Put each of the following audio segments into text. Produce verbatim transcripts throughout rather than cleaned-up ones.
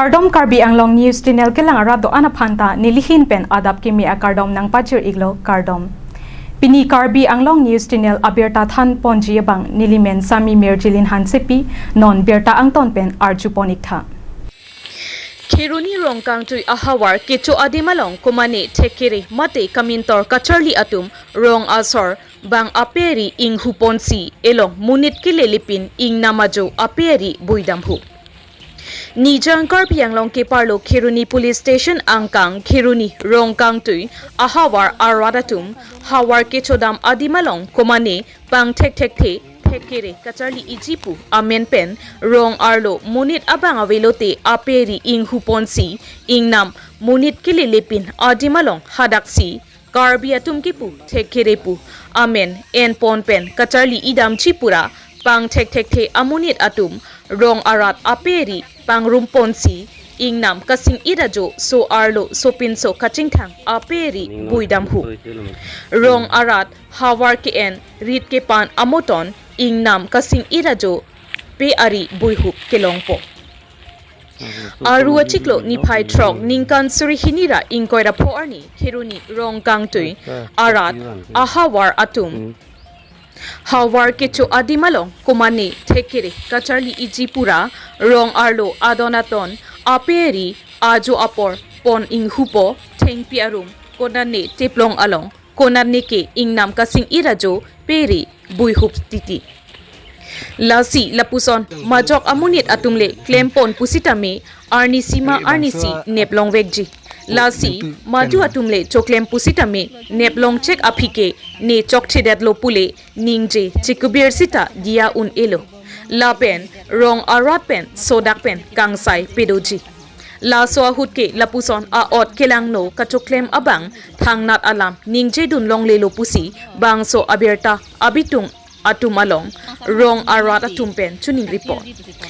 Kardom, Karbi Anglong News Channel kelang arat do-an aphan ta nelihin pen adap kimi akardom nangpachir-iklo, kardom. Pini Karbi Anglong News Channel abirta than ponji abang nelimen Sami Mirjilin Hansepi, non birta angton pen arju pon-iktha. Kheroni Rongkangtui ahavar kecho adim along komane thekkere mate kamintor kacharli atum rong asor bang ape ari inghu ponsi elong monit kelelepin ingnam ajo ape ari buidamhu. Nijang Karbi Anglong keparlo Kheroni Police Station angkang Kheroni Rongkangtui ahavar arat atum havar kechodam adim along komane pangthek thekthe thekkere kacharli-iji pu amen pen rong arlo monit abang avelote ape ari inghu ponsi ingnam monit kelelepin adim along hadaksi Karbi atum kipu thekkere pu amen en pon pen kacharli-idamji pura pangthek thekthe amonit atum rong arat ape ari pangrum ponsi ingnam kasing-it ajo so arlo sopinso kachingthang ape ari buidamhu. Rong arat havar ke-en rit kepan amoton ingnam kasing-it ajo pe ari buihup kelongpo. Aru achiklo niphai throk ningkan suri hini ra ingkoi ra pho arni Kheroni Rongkangtui arat ahavar atum havar kecho adim along komane thekkere kacharli-iji pura rong arlo adon aton ape ari ajo apor pon inghupo, thengpi arum konane teplong along konane ke ingnam kasing-it ajo pe ari buihup titi. Lasi lapuson majok amonit atum le klem pon pusitame arnisi ma arnisi neplongvekji. Lasi madu atum le choklem pusitame neplongchek aphi ke ne chokthedetlo pule ningje chikubir sita diya un-elo. Lapen rong arat pen sodak pen kangsai pedoji. Laso ahut ke lapuson a-ot kelangno kachoklem abang thangnat alam ningjedun longlelo pusi bangso abirta abitung atum along rong arat atum pen choningri pon.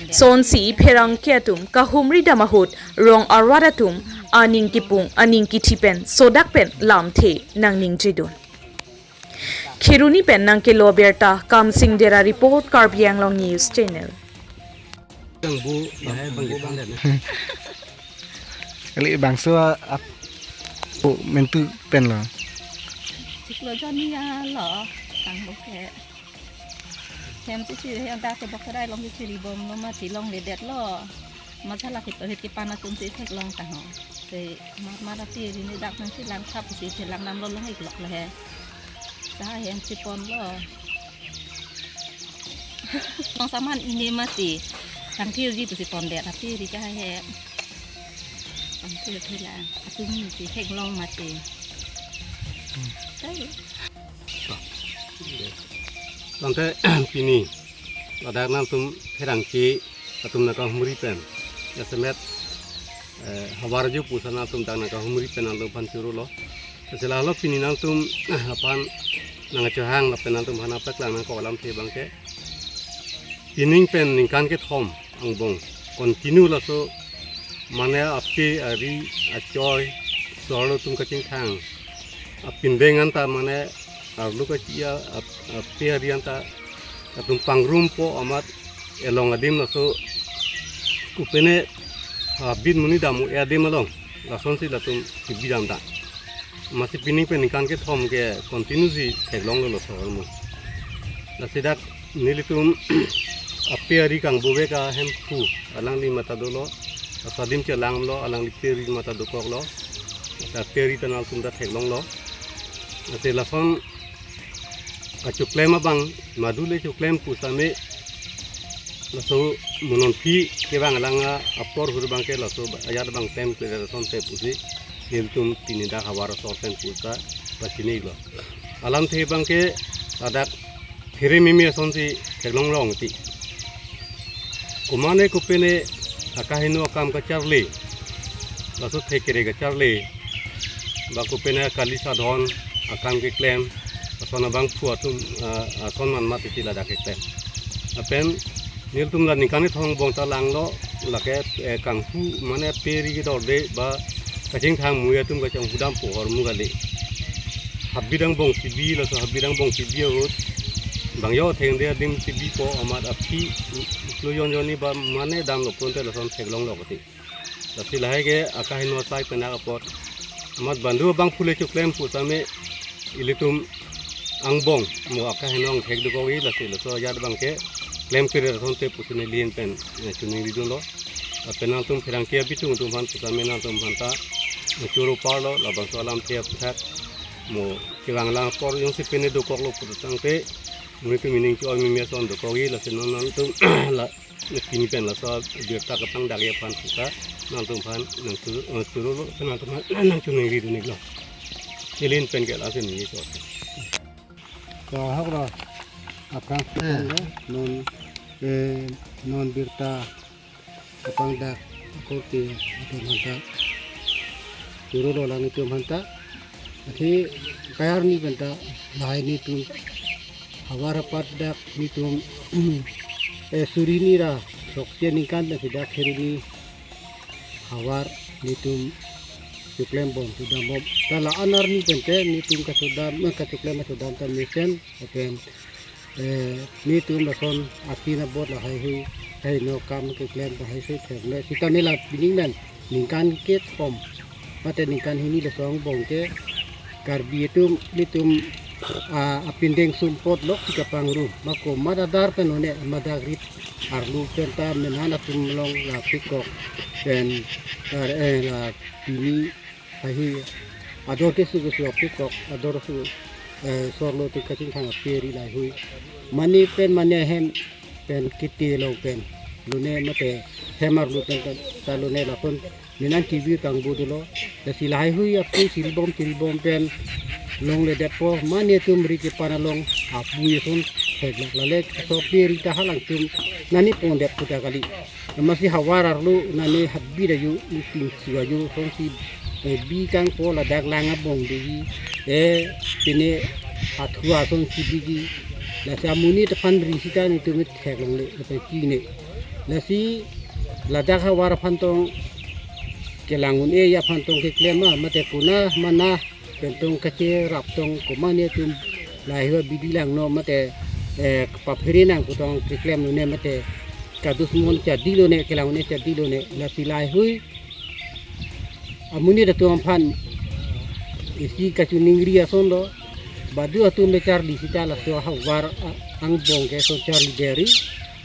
Sonsi pherangke atum kahumri dam ahut rong arat atum aning kipung aning kithi pen sodak pen lamthe nangningjedun. Kheroni pen nangkelo abirta Kamsing Dera report, Karbi Anglong News Channel. Kali bangso ap o mentu pen lo. Chiklo joni ya lo, tang bo ke. Hem si si hem ta ke bok kerai long si ri bom lo mati longledetlo. Masala kito hit kipan atum si theklong ta ho. Si mar mar ati rini dak nangsi lang thap si si lang nam lo long-iklok le he. Sa hem si ponlo. Long saman ini mati. Tang thir ji pusi pondet ati ri ka he. Tang thir thila. Atum si theklong mati. Sai. Tangte pini ladak nangtum pherangke atum nangkahumri pen, jasemet, eh, havar ajo pusi nangtum dak nangkahumri pen nangtum aphan churolo. Lasi lalo pini nangtum aphan nangchohang lapen nangtum aphan nangpaklang nangkok alamthe abang ke, pining pen ningkan kethom angbong continue laso mane ape ari achoi so arlo atum kachingthang apindeng anta mane arlo kachi-a ap-, ape ari anta atum pangrumpo amat elong adim laso kopine habit monit dam-o adim along lasonsi latum kebidam ta. Masi pining pen ningkan kethom ke continue si theklonglo laso ahormu. Lasi dak nelitum ape ari kangbovek ahemphu alangli mata dolo, asadim chelanglo, alangli pe ari mata dokoklo, ta pe ari ta nangtum ta theklonglo. Lasi lason kachoklem abang, madu le choklem pusitame, laso mo non aphi kevang alang apor ahut abang ke laso ajat abang tem ke lason te pusi, nelitum pini dak havar asor pen puta pachinilo. Alamthe abang ke ladak phere mimi asonsi theklonglong ti. Komane kopine akaheno akam kacharli, laso thekkere kacharli, ba kopine kali sadhon akam keklem, ason abangphu atum, ah, ason man mati ti ladak keklem. Lapen nelitum la ningkan kethom angbong ta langlo, lake, eh, kanghu mane pe ari kedorde ba kachingthang mui atum kachonghu dampo ahormu kali. Habit angbong si bi, laso habit angbong si bi ahut bang yo thengde adim si bipo amat aphi iklo jon jonni ba mane damlo pon te lason theklonglo kati. Lasi lahai ke akaheno asai penak apot amat bandu abang phule choklem pu same ilitum angbong mo akaheno angthek dokokji, lasi laso ajat abang ke klem kere asonte pusi neli ahin pen, eh, choningri dunlo. Lapen nangtum pherangke abitung atum aphan pu same nangtum aphan ta, eh, choro parlo, labangso alamthe aphuthak mo kevang lang apor jongsi pine dokoklo pulo tangte, monit atum aning cho-oi meme ason dokokji, lasi non nangtum la pini pen laso birta kapangdakji aphan puta nangtum aphan nangchu-, eh, chorolo, nangtum aphan nangchoningri dun-iklo. Neli ahin pen ke lasi neli cho. To ahok lo. Aphrang, eh, non, eh, non birta kapangdak akorte atum aphanta chorolo, alanglitum aphanta. Athe kayar ni penta lahai netum havar apat dak netum, eh, suri hini ra throksi aningkan pen si dak suri hini havar netum choklembom chodambom. Ta la-an arni pente netum kachodam, eh, kachoklem kachodam ta mesen, lapen, eh, netum lason atin abot lahai hui, heno kam keklem lahai sui thek le. Sita neli la pining men ningkan kethom mate ningkan hini laso angbong ke Karbi atum ilitum, ah, apindeng sumpot lok si kapangrum. Mako mat adar pen lone, mat adar rit arlo penta menhan atum along la pikok pen, eh, la pini lahai hui ador keso keso apikok, ador su, eh, sorlo te kachingthang ape ri lahai hui. Mane pen mane ahem pen kiti along pen lone mate hem arlo pen ta, ta lone lapen menhan T V kangbo dolo. Lasi lahai hui apu chiribom chiribom pen longledetpo, mane atum ri kepan along apu ason theklak lale, so ape ri ta halangtum nani pondet puta kali. Amatsi havar arlo nani habit aju, ipin su aju, asonsi, eh, bi kangpo ladak lang abong dei, eh, pine athua asonsi biji. Lasi amonit aphan ri sita netum theklongle, lapen kine. Lasi ladak havar aphan tong kelang un-e aphan tong keklem ma, mate kona mana pen tong kacherap tong komat netum lahai hui bidi langno mate, eh, paphere nang pu tong keklem lone mate kadusmon chadi lone, kelang un-e chadi lone, lasi lahai hui amonit atum aphan isi kachoningri ason lo, badu atum le charli sita laso havar a-, angbong ke ason charli deri,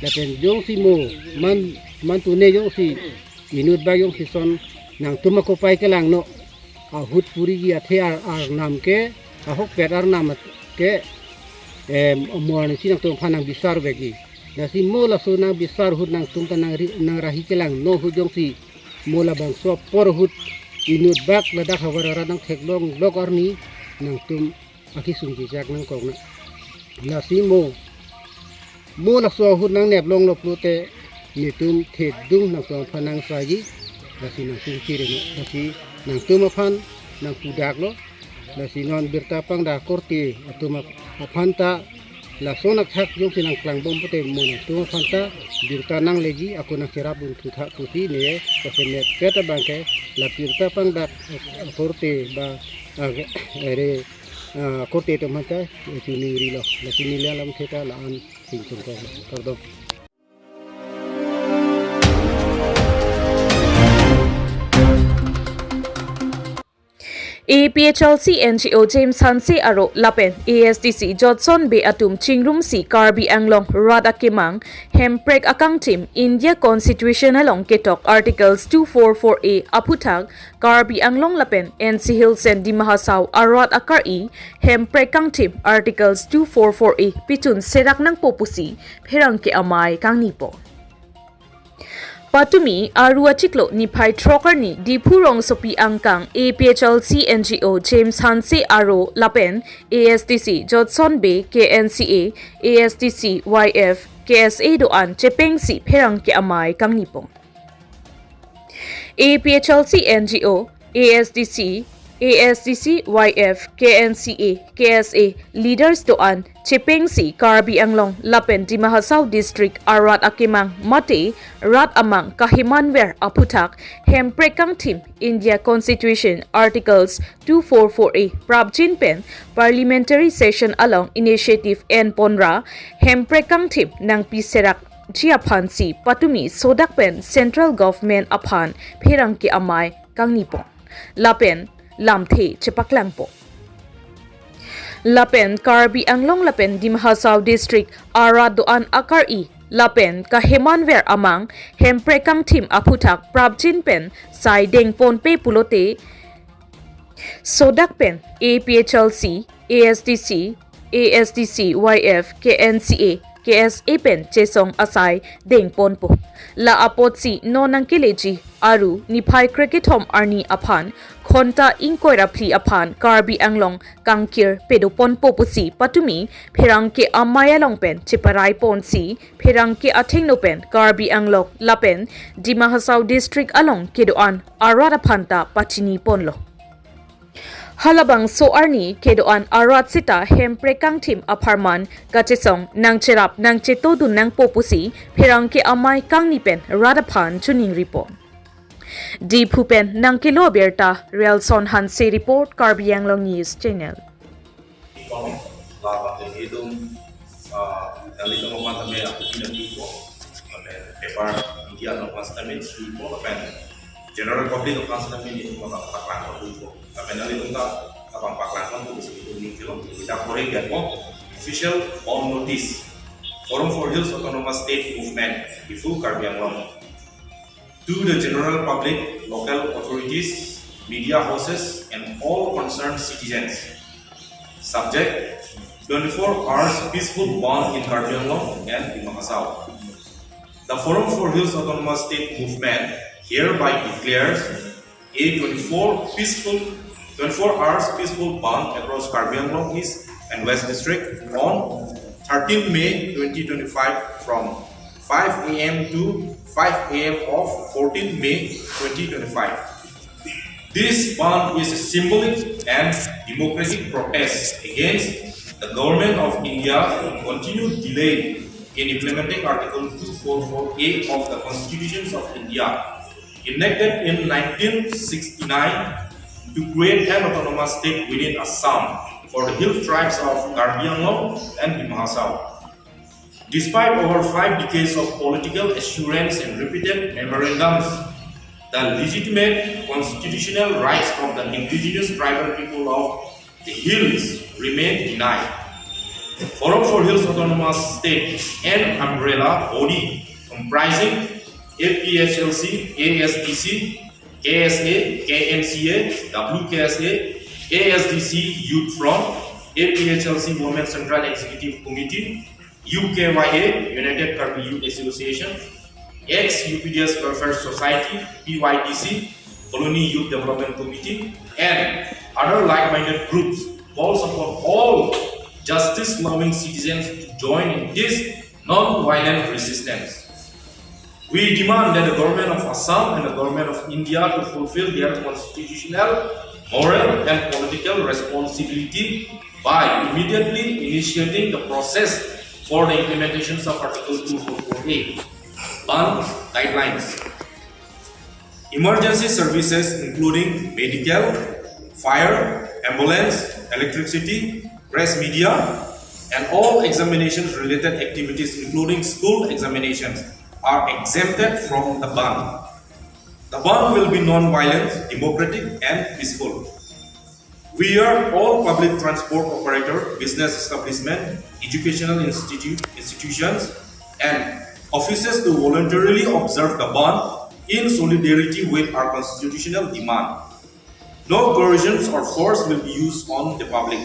lapen jongsi mo man, man tune jongsi inut ba jongsi son nangtum akopai kelangno ahut puriji athe ar-, arnam ke, ahokpet arnam ke, em, mo arnisi nangtum aphan nangbisar vekji. Lasi mo laso nangbisar ahut nangtum ta nangri-, nangrahi kelangno ahut jongsi mo labangso apor ahut inut bak ladak havar arat nangtheklonglok arni nangtum akisung chechak nangkok nang. Lasi mo, mo laso ahut nangneplonglo pulote netum thedung nangtum aphan nangsaji, lasi nangtum chireno, lasi nangtum aphan nangpudaklo, lasi non birta pangdak akorte atum ap-, aphanta lason athak jongsi nangklangbom pute mo nangtum aphanta birta nangleji, ako nangcherap un thutha pusi ne, lasi nepet abang ke la birta pangdak akorte ba, ah, ere, ah, akorte atum aphanta, eh, choningrilo. Lasi neli alamthe ta la-an singtung ko. Kardom. A P H L C N G O James Hanse aro lapen A S D C Jotson Bey atum chingrumsi Karbi Anglong rat akemang, hemprek akangthim, India Constitution along ketok Articles two four four A aphuthak, Karbi Anglong lapen N C Hills and Dima Hasao arat akari, hemprek kangthim Articles two four four A pichun serak nangpo pusi pherangke amei kangnipo. Patumi Aru achiklo niphai throk arni Diphu rongsopi angkang A P H L C N G O James Hanse aro lapen A S D C Jotson Bey, K N C A, A S D C Y F, K S A do-an chepengsi pherangke amei kangnipo. A P H L C N G O, A S D C, A S D C Y F, K N C A, K S A leaders do-an chepengsi Karbi Anglong lapen Dima Hasao District arat akemang mate rat amang kahemanver aphuthak, hemprek kangthim, India Constitution Articles two four four A prapjin pen Parliamentary Session along initiative enponra hemprek kangthim nangpiserak G aphansi patumi sodak pen Central Government aphan pherangke amei kangnipon lapen lamthe chepaklangpon. Lapen Karbi Anglong lapen Dima Hasao District arat do-an akari lapen kahemanver amang Hemprek kangthim aphuthak prapjin pen sai dengponpe pulote sodak pen A P H L C, A S D C, A S D C Y F, K N C A, K S A pen chesong asai dengponpo. La apotsi non nangkeleji aru niphai krekethom arni aphan khonta ingkoi ra phli aphan Karbi Anglong kangkir pedoponpo pusi patumi pherangke amei along pen cheparaiponsi pherangke athengno pen Karbi Anglong lapen Dima Hasao District along kedo-an arat aphanta pachiniponlo. Halabangso arni kedo-an arat seta Hemprek kangthim apharman kachesong nangcherap nangchetodun nangpo pusi pherangke amei kangni pen rat aphan chiningripon. Diphu pen nangkelo abirta Relson Hanse report, Karbi Anglong News Channel. Lapen itum, ah, nanglitum aphan tame api na pi ko, lapen paper media along aphan tame pi ko, lapen general public aphan tame itum abang paklang ko, lapen nanglitum ta abang paklang ko, itum ni kilo kita kore ko official bond notice, Forum for Hills Autonomous State Movement, Diphu, Karbi Anglong. To the general public, local authorities, media houses, and all concerned citizens. Subject, twenty-four hours peaceful bond in Karbi Anglong and Dima Hasao. The Forum for Hills Autonomous State Movement hereby declares a twenty-four peaceful, twenty-four hours peaceful bond across Karbi Anglong East and West District on thirteenth May twenty twenty-five from five A M to five A M of fourteenth May twenty twenty-five. This bond is a symbolic and democratic protest against the government of India continued delay in implementing Article two four four A of the Constitutions of India, enacted in nineteen sixty-nine, to create an autonomous state within Assam for the hill tribes of Karbi Anglong and Dima Hasao. Despite over five decades of political assurance and repeated memorandums, the legitimate constitutional rights of the indigenous tribal people of the hills remain denied. Forum for Hills Autonomous State, an umbrella body comprising A P H L C, A S D C, K S A, K N C A, W K S A, A S D C Youth Front, A P H L C Women Central Executive Committee, U K Y A, United Karbi Youth Association, ex U P D S Welfare Society, P Y D C, Colony Youth Development Committee, and other like-minded groups calls upon all justice-loving citizens to join in this non-violent resistance. We demand that the government of Assam and the government of India to fulfill their constitutional, moral, and political responsibility by immediately initiating the process for the implementations of Article two four four A, bond guidelines. Emergency services including medical, fire, ambulance, electricity, press media, and all examinations related activities including school examinations are exempted from the bond. The bond will be non-violent, democratic, and peaceful. We urge all public transport operator, business establishment, educational institute, institutions, and offices to voluntarily observe the bond in solidarity with our constitutional demand. No coercions or force will be used on the public.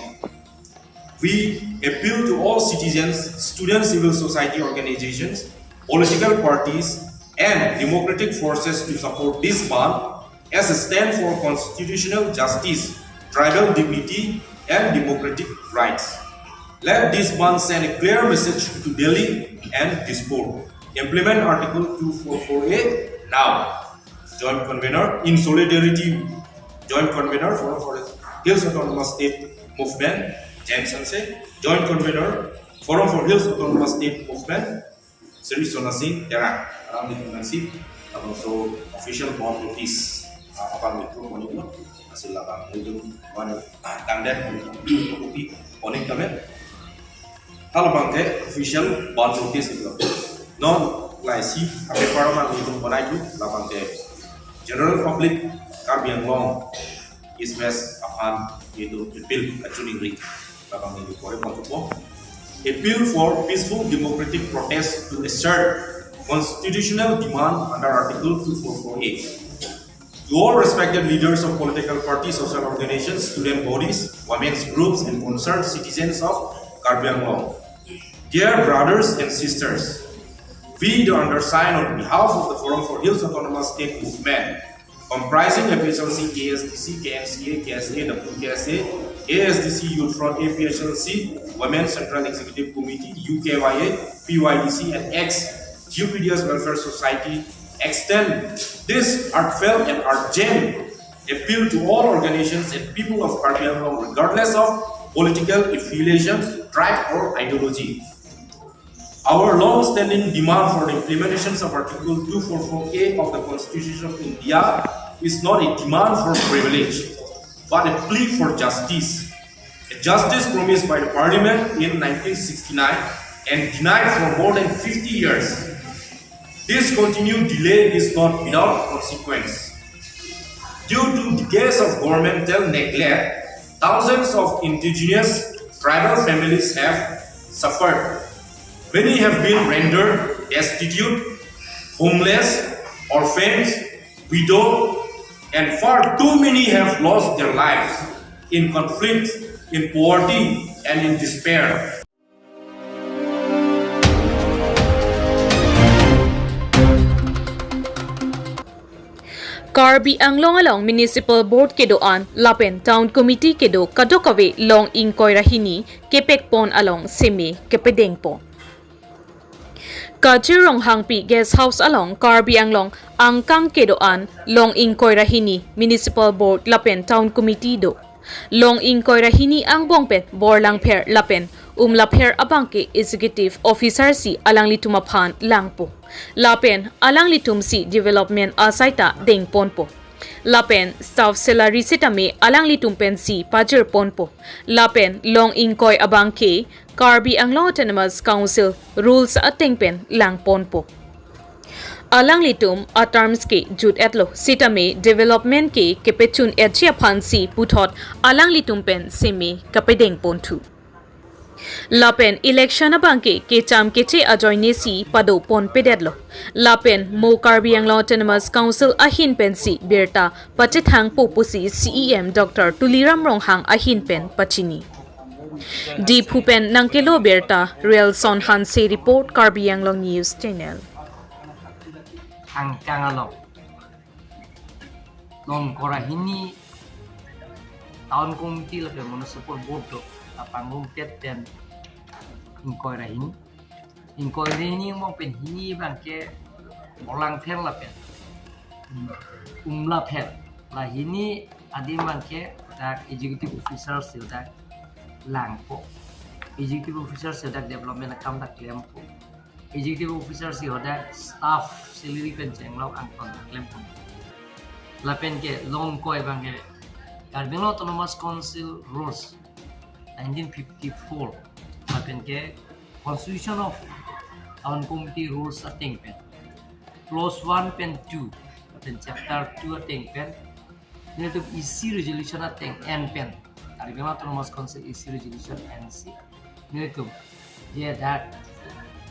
We appeal to all citizens, student civil society organizations, political parties, and democratic forces to support this bond as a stand for constitutional justice, tribal dignity, and democratic rights. Let this bond send a clear message to Delhi and Dispur. Implement Article two four four A now. Joint Convener in solidarity, Joint Convener Forum for Hills Autonomous State Movement, James Hanse, Joint Convener Forum for Hills Autonomous State Movement, Sri Sona Singh Terang, alanglitum pensi labangso official bond notice, ah, aphan withdraw ponlo, lasi labang nelitum one, ah, tangdet kopi onik kami. Halabang ke official bond notice itu. Non laisi a-paper amat nelitum bonai thu, labang ke general public Karbi Anglong East West aphan nelitum appeal kachiningri, labang nelitum pore pon thupo. Appeal for peaceful democratic protest to assert constitutional demand under Article two four four A. To all respected leaders of political parties, social organizations, student bodies, women's groups, and concerned citizens of Karbi Anglong, dear brothers and sisters, we, the undersigned, on behalf of the Forum for Hills Autonomous State Movement, comprising A P H L C, A S D C, K N C A, K S A, W K S A, A S D C Youth Front, A P H L C Women Central Executive Committee, U K Y A, P Y D C, and ex U P D S Welfare Society, extend this heartfelt and urgent appeal to all organizations and people of Karbi Anglong, regardless of political affiliations, tribe, or ideology. Our long-standing demand for the implementations of Article two four four A of the Constitution of India is not a demand for privilege, but a plea for justice. A justice promised by the Parliament in nineteen sixty-nine and denied for more than fifty years. This continued delay is not without consequence. Due to decades of governmental neglect, thousands of indigenous tribal families have suffered. Many have been rendered destitute, homeless, orphans, widow, and far too many have lost their lives in conflict, in poverty, and in despair. Karbi Anglong along Municipal Board kedo-an lapen Town Committee kedo kadokave long ingkoi ra hini kepekpon along seme kepedengpon. Kachir Ronghangpi Guest House along Karbi Anglong angkang kedo-an long ingkoi ra hini Municipal Board lapen Town Committee do. Long ingkoi ra hini angbong pen Borlangpher lapen Umlapher abangke Executive Officer si alanglitum aphan langpo. Lapen alanglitum si development asai ta dengponpo. Lapen staff salary sitame alanglitum pensi pajirponpo. Lapen long ingkoi abangke Karbi Anglong Autonomous Council rules ateng pen langponpo. Alanglitum a-terms ke jut-etlo sitame development ke kepechun-etji aphansi puthot alanglitum pen seme kapedengponthu. Lapen election abangke kecham keche ajoinesi padoponpedetlo. Lapen mo Karbi Anglong Autonomous Council ahin pensi birta pachethangpo pusi C E M Doctor Tuliram Ronghang ahin pen pachini. Diphu pen nangkelo birta Relson Hanse report, Karbi Anglong News Channel. Angkang along long ingkoi ra hini Town Committee lapen Municipal Board do apangrum tet pen ingkoi ra hini. Ingkoi ra hini angbong pen hini abangke Borlangpher lapen Umlapher. La hini adim abangke dak Executive Officer si dak langpo. Executive Officer si dak development akam dak klempo. Executive Officer si hadak staff salary pen chenglok angkang dak klempo. Lapen ke long ingkoi abangke Karbi Anglong Autonomous Council Rules nineteen fifty-four lapen ke Constitution of Town Committee Rules ateng pen, clause one pen two, lapen chapter two ateng pen, nelitum E C resolution ateng N pen, Karbi Anglong Autonomous Council E C resolution N si, nelitum je dak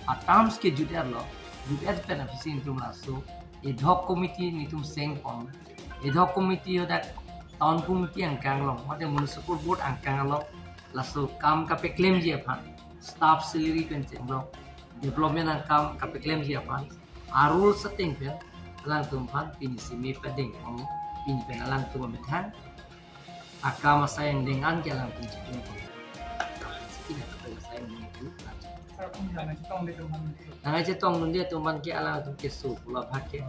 a-terms ke jut-etlo, jut-et pen aphisi nelitum laso ad hoc committee nelitum sengpon. Ad hoc committee hadak Town Committee angkang along, mate Municipal Board angkang along, laso kam kapeklemji aphan, staff salary pen chenglok, development akam kapeklemji aphan, a-rules ateng pen alangtum aphan pini seme padengpon, pini pen alangtum amethang akam asai angdeng an ke alangtum chitungpon. Siki na kapel asai angdeng an. Sir, pun nangchetongdun atum aphan. Nangchetongdunde atum aphan ke alangtum keso pulo abangke.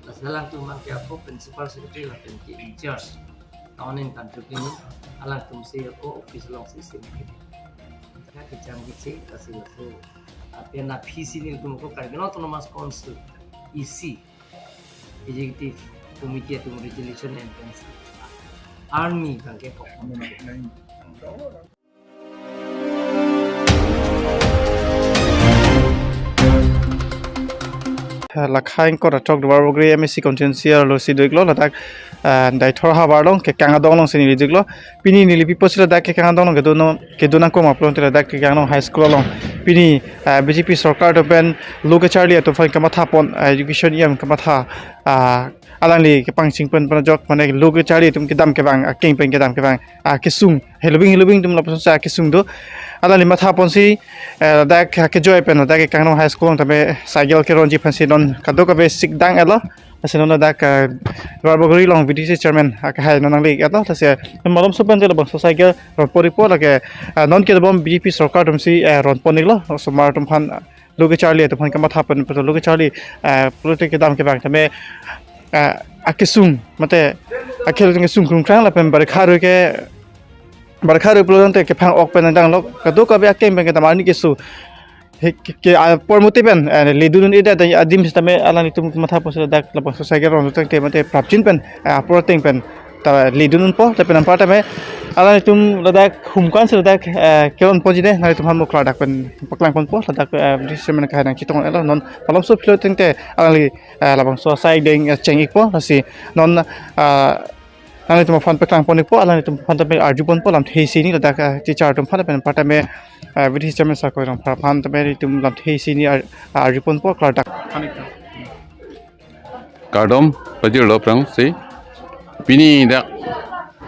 Lasi alangtum aphan ke ako Principal Secretary lapen ke in charge Town and Country Planning, alangtum si ako office alongsi seme. Kacham kichi, lasi laso apen aphisi nelitum ako Karbi Anglong Autonomous Council E C Executive Committee atum resolution N pen army abangke pok. ah, lakha ingkoi ra throk Duarbagori M A C constituency arlo si do-iklo, ladak, ah, Deithor havar along, Kekang adong along si neli do-iklo. Pini neli pi apotsi ladak Kekang adong along kedo no, kedo nangkok ma pulote ladak Kekang adong high school along pini, ah, B J P sorkar atum pen lo kacharli atum aphan kamathapon, ah, education E M kamatha, ah, alangli kepangchingpon pen ajok mane lo kacharli atum kedam kevang, akeng pen kedam kevang, ah, kesung, heloving heloving atum lapuson sa kesung do. Alangli mathaponsi, eh, ladak kejoi pen ladak Kekang adong high school along tame cycle keronji aphansi non kadokave sikdang-etlo. Lasi non ladak, eh, Duarbagori along V D C chairman akehai non nangli-etlo. Lasi malomso pen je labangso cycle ronpon-ikpo lake, eh, non kedobom B J P sorkar atumsi, eh, ronpon-iklo. Osomar atum aphan, lo kacharli atum aphan kamathapon pen lo kacharli, eh, pulote kedam kevang tame, eh, akesung mate akhel kesung krungkrang lapen barikha aroi ke, barikha aroi pulote kephang-ok pen nangdanglo, kadokave akeng pen kedam arni keso. He ke, ke, ah, pormoti pen, eh, ledun un-edet adim sitame alanglitum mathaponsi ladak labangso cycle ronjutang te mate prapjin pen, eh, apor ateng pen ta ledun unpo, lapen anparta me alanglitum ladak humkansi ladak, eh, keronponji de, nanglitum aphan mo klardak pen paklangponpo, ladak, eh, disi men kahai nangchetong-etlo, non malomso philo tangte alangli, eh, labangso asai deng, eh, cheng-ikpo, lasi non, ah, nanglitum aphan paklangpon-ikpo, alanglitum aphan tame arjuponpo lamthe isi hini ladak, eh, teacher atum aphan lapen anparta me, eh, V D C chairman Sakoi Rongphar aphan tame nelitum lamthe isi hini ar-, arjuponpo klardak. Kardom pajirlo aphrangsi. Pini dak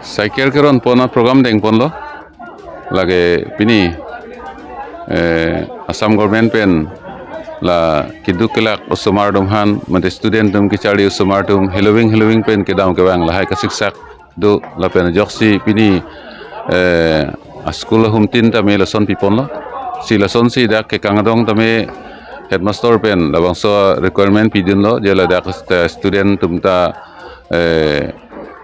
cycle keronpon aprogram dengponlo. Lake pini, eh, Assam government pen la keduk kelak osomar atum aphan, mate student atum kacharli osomar atum heloving heloving pen kedam kevang lahai kasiksak do lapen ajoksi pini, eh, a-school ahumtin tame lason piponlo. Si lasonsi dak Kekang adong tame headmaster pen labangso requirement pidunlo, je ladak st-, student atum ta, eh,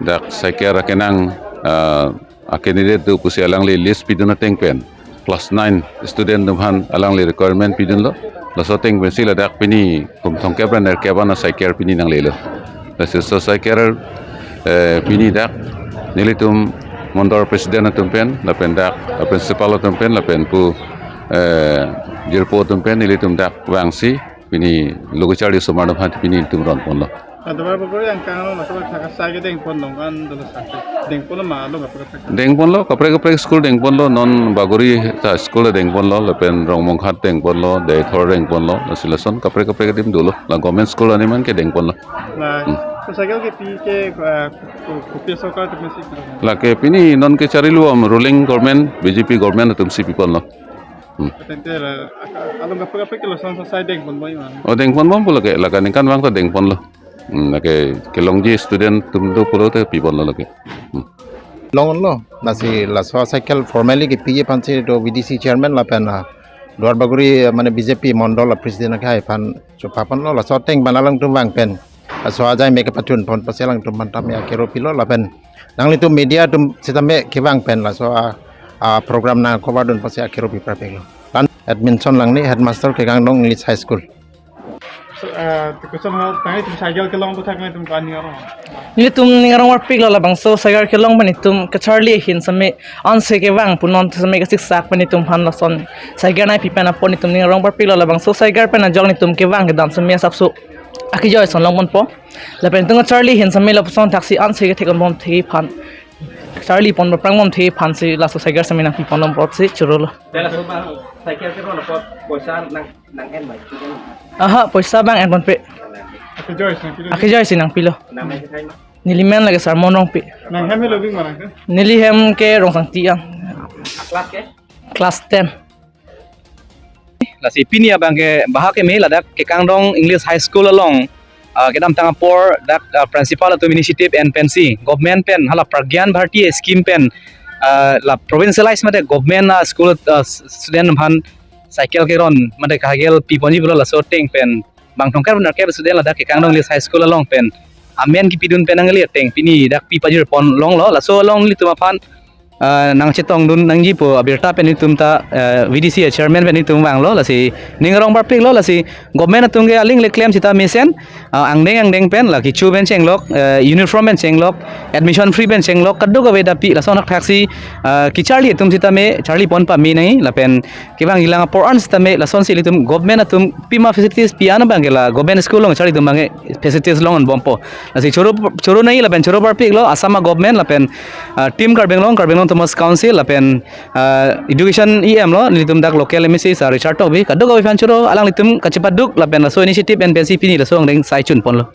dak cycle akenang, ah, a-candidate do pusi alangli list pidun ateng pen class nine student atum aphan alangli requirement pidunlo. Laso ateng pensi ladak pini kum thomkep ra nerkep an a-cycle pini nanglelo. Lasi laso cycle, eh, pini dak nelitum mondol president atum pen, lapen dak principal atum pen, lapen pu, eh, jirpo atum pen nelitum dak vangsi pini lo kacharli osomar atum aphan pini nelitum ronponlo. Ado Duarbagori angkang along laso thak asai ke dengpon long an dolo sa. Dengponlo ma along kaprek kaprek. Dengponlo, kaprek kaprek school dengponlo, non Bagori ta school dengponlo, lapen Rongmongkhat dengponlo, Deithor dengponlo, lasi lason kaprek kaprek adim dolo. La government school arni man ke dengponlo. Na, Hmm. so cycle kepi ke, eh, ko-, kopi sorkar atumsi? Lake pini non kacharlibom ruling government, B J P government atumsi piponlo. Hmm. Tangte la, aka-, along kaprek kaprek ke lason asai dengponbom ma? O, dengponbompo lake, lake aningkanvang ta dengponlo. Hmm, lake kelongji student atum do pulote piponlo lake. Hmm. Longlo, lasi laso cycle formally kepiji aphansi do V D C chairman lapen, ah, Duarbagori, ah, mane B J P mondol a-president akehai aphan chopaponlo, laso ateng pen alangtum vang pen. Laso ajai me kepachunpon pusi alangtum aphan tame akero pilo lapen nanglitum media atum sitame kevang pen laso a, a-program nang cover dun pusi akero pi prapeklo. Lan Edmondson Langne, headmaster Kekang adong English High School. So, uh, the question was, tangte itum cycle kelong aphuthak nangtum ko-an ning arong? Nelitum ning arong varpiklo, labangso cycle kelong pen itum kacharli ahin sitame anse kevang pu non sitame kasiksak pen itum aphan lason cycle nangpi pen apot itum ning arong varpiklo, labangso cycle pen ajok nelitum kevang kedam sitame asapso akejoi ason longponpo. Lapen itum kacharli ahin sitame lapuson thaksi anse kethek ponbom thek aphan, charli pon prang bom thek aphansi laso cycle sitame nangpiponlong apotsi chorolo. Te laso abang cycle keron apot poisa nang, nang-en bai? Aha, poisa abang enponpe. Akejoi si nangpilo. Akejoi si nangpilo. Nang nang kethai ma? Neli men lake Sarmon Rongpi. Nang hem heloving ma nang ke? Neli hem ke Rongsangti an. Class ke? Class ten. Lasi pini abang ke bahak keme ladak Kekang adong English High School along, ah, kedamtang apor dak, ah, principal atum initiative en pensi government pen hala Pragyan Bharati scheme pen, ah, la provincialize mate government, ah, school, ah, s-, student aphan cycle keron mate cycle piponji pulo, laso ateng pen bang thomkep nerkep student ladak Kekang adong English High School along pen amen kepidun pen nangli ateng pini dak pi pajirponlonglo, laso along nelitum aphan ah, nangchetongdun nangji pu abirta pen itum ta, ah, V D C a chairman pen itum vanglo, lasi ning arong parpiklo, lasi government atum ke aling le klem sita mesen, ah, angdeng angdeng pen la kecho pen chenglok, ah, uniform pen chenglok, admission free pen chenglok, kadokave dapi lason thakthaksi, ah, kecharli atum sitame charli pon pame nangji, lapen kevang ilang apor an sitame lasonsi ilitum government atum pima facilities pi an abang ke la government school along charli atum abang ke facilities long-an bompo. Lasi choro, choro nangji lapen choro parpiklo Assam a government lapen, ah, team Karbi Anglong, Karbi Anglong Autonomous Council lapen, ah, education E M lo, nelitum dak local M A C sir Richard Tokbi, kadokave aphan choro, alanglitum kachepaduk lapen laso initiative en pensi pini laso angdeng sai chun ponlo.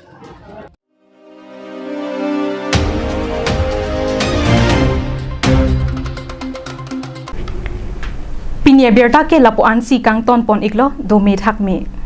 Pini abirta ke lapu-ansi kangton pon iklo, dome thakme.